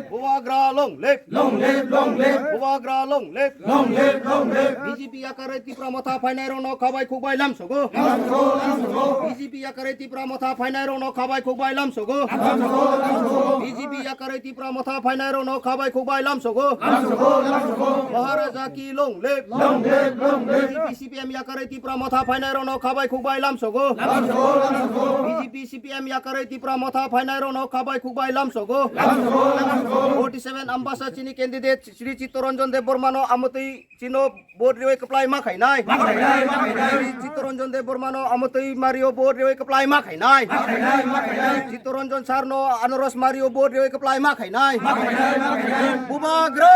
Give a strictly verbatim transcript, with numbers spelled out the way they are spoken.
Bubagra long live! Long live, long live! Bubagra long live! Long live, long live! B J P yakarwi Tipra Motha phainairokno khabai khukbai lamsogo. Lamsogo, lamsogo! B J P yakarwi Tipra Motha phainairokno khabai khukbai lamsogo. Lamsogo, lamsogo! B J P yakarwi Tipra Motha phainairokno khabai khukbai lamsogo. Lamsogo, lamsogo! Maharaja ki long live! Long live, long live! B J P C P M yakarwi Tipra Motha phainairokno khabai khukbai lamsogo. Lamsogo, lamsogo! B J P C P M yakarwi Tipra Motha phainairokno khabai khukbai lamsogo. Lamsogo, lamsogo! Forty seven Ambasa chini candidate Shri Chittaranjan Debbarmano amotwi chino vote riwi kwplai ma khainai. Ma khainai, ma khainai! Shri Chittaranjan Debbarmano amotwi mario vote riwi kwplai ma khainai. Ma khainai, ma khainai! Chittaranjan Sarno anaros mario vote riwi kwplai ma khainai. Ma khainai, ma khainai! Bubagra